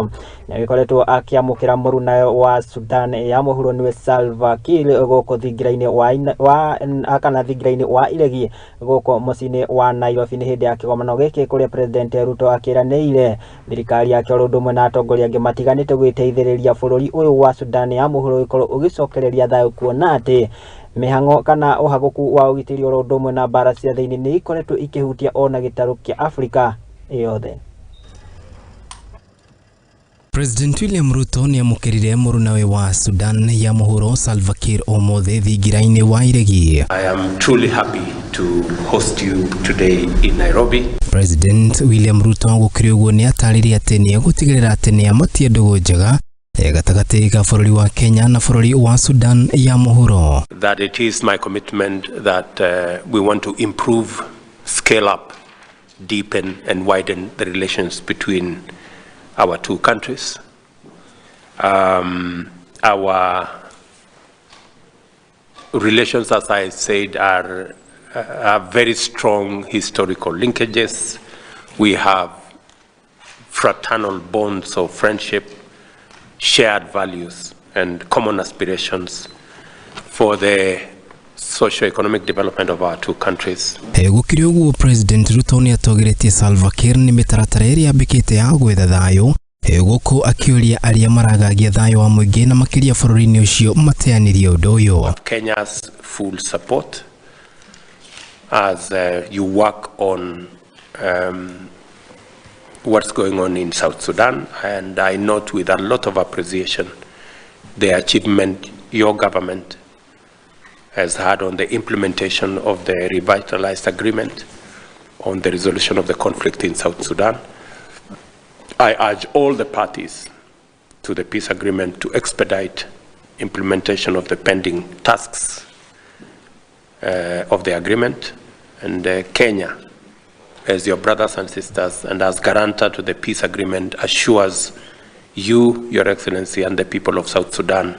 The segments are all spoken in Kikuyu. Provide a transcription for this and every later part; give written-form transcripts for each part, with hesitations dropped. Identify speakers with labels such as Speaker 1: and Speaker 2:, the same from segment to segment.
Speaker 1: Ruto nĩ agĩkoretwo akĩamũkĩra mũrunawe wa Sudan ya mũhuro nĩwe Salva Kiir gũkũ thingira-inĩ wa kana thingira-inĩ wa iregi gũkũ mũciĩ-inĩ wa Nairobi. Nĩ hĩndĩ ya kĩgomano gĩkĩ kũrĩa President Ruto akĩranĩire thirikari yake oro ũndũ ũmwe na atongoria angĩ matiganĩte gwĩteithĩrĩria bũrũri ũyũ wa Sudan ya mũhuro gũkorwo ũgĩcokereria thayũ, kuona atĩ mĩhang'o kana ũhagũku wa ũgitĩri oro ũndũ ũmwe na mbara cia thĩinĩ nĩ ikoretwo ikĩhutia ona gĩtarũ kĩa Afrika yothe.
Speaker 2: President William Ruto nĩ amũkĩrire mũrunawe wa Sudan ya mũhuro Salva Kiir ũmũthĩ thingira-inĩ wa iregi.
Speaker 3: I am truly happy to host you today in Nairobi.
Speaker 2: President William Ruto gũkĩrĩ ũguo nĩ atarĩria atĩ nĩ egũtigĩrĩra atĩ nĩ amatia ndũgũ njega gatagatĩ ga bũrũri wa Kenya na bũrũri wa Sudan ya mũhuro.
Speaker 3: That it is my commitment that we want to improve, scale up, deepen and widen the relations between our two countries. Our relations, as I said, are very strong historical linkages. We have fraternal bonds of friendship, shared values, and common aspirations for the socio-economic development of our two countries.
Speaker 2: Gũkĩrĩ ũguo, President Ruto nĩ atogeretie Salva Kiir nĩ mĩtaratara ĩrĩa ambĩkĩte ya gwetha thayũ, gũkũ akĩũria arĩa maragagia thayũ wa mũingĩ na makĩria bũrũri-inĩ ũcio mateanĩrie ũndũ ũyũ.
Speaker 3: Kenya's full support as you work on what's going on in South Sudan, and I note with a lot of appreciation the achievement your government has had on the implementation of the revitalized agreement on the resolution of the conflict in South Sudan. I urge all the parties to the peace agreement to expedite implementation of the pending tasks of the agreement, and Kenya, as your brothers and sisters and as guarantor to the peace agreement, assures you, Your Excellency, and the people of South Sudan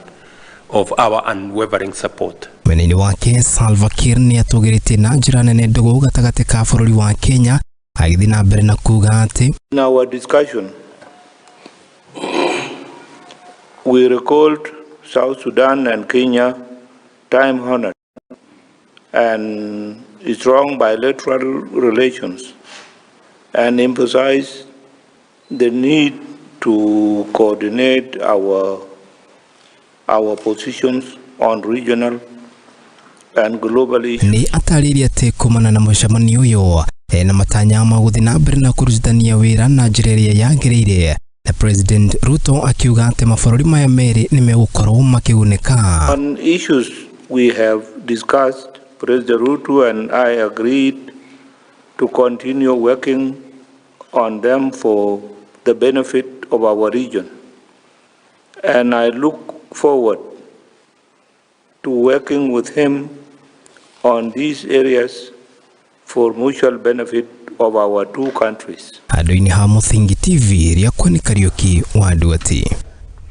Speaker 3: of our unwavering support.
Speaker 2: Mwena-inĩ wake, Salva Kiir nĩ atũgĩrĩtie na njĩra nene ndũgũ gatagatĩ ka bũrũri wa Kenya, agĩthiĩ na mbere na kuga atĩ
Speaker 4: In our discussion, we recalled South Sudan and Kenya time-honored and strong bilateral relations and emphasized the need to coordinate our positions on regional and global issues.
Speaker 2: Nĩ atarĩirie atĩ kumana na mũcemanio ũyũ na matanya ma gũthiĩ na mbere na kũrutithania wĩra na njĩra ĩrĩa yagĩrĩire, na President Ruto akiuga atĩ mabũrũri maya merĩ nĩ megũkorwo makĩgunĩka.
Speaker 4: On issues we have discussed, President Ruto and I agreed to continue working on them for the benefit of our region. And I look forward to working with him on these areas for mutual benefit of our two countries.
Speaker 2: Handũ-inĩ ha Mũthingi TV, rĩakwa nĩ Kariũki wa Nduati.